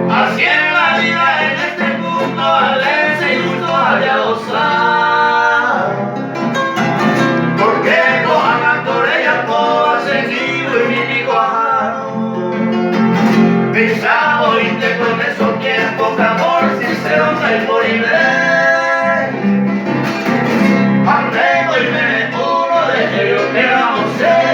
Así es la vida en este mundo, alegre y gusto haya gozar. Porque cojan por ella por seguido y mi pico Pensamos y te con esos tiempos que amor sincero no hay por y ver. Andemos y me uno de ellos que vamos a ser.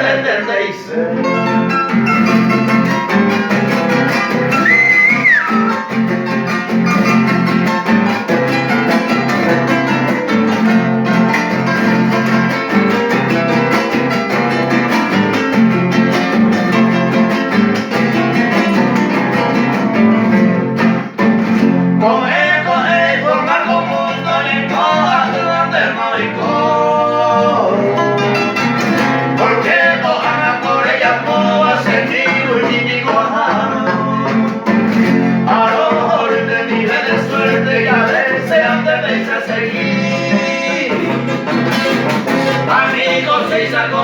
Coge, forma común, ni toda durante maricón. Porque cojan por ella moa sentido y ni A lo de nivel de suerte y a veces antes de seguir. Amigos, se sacó.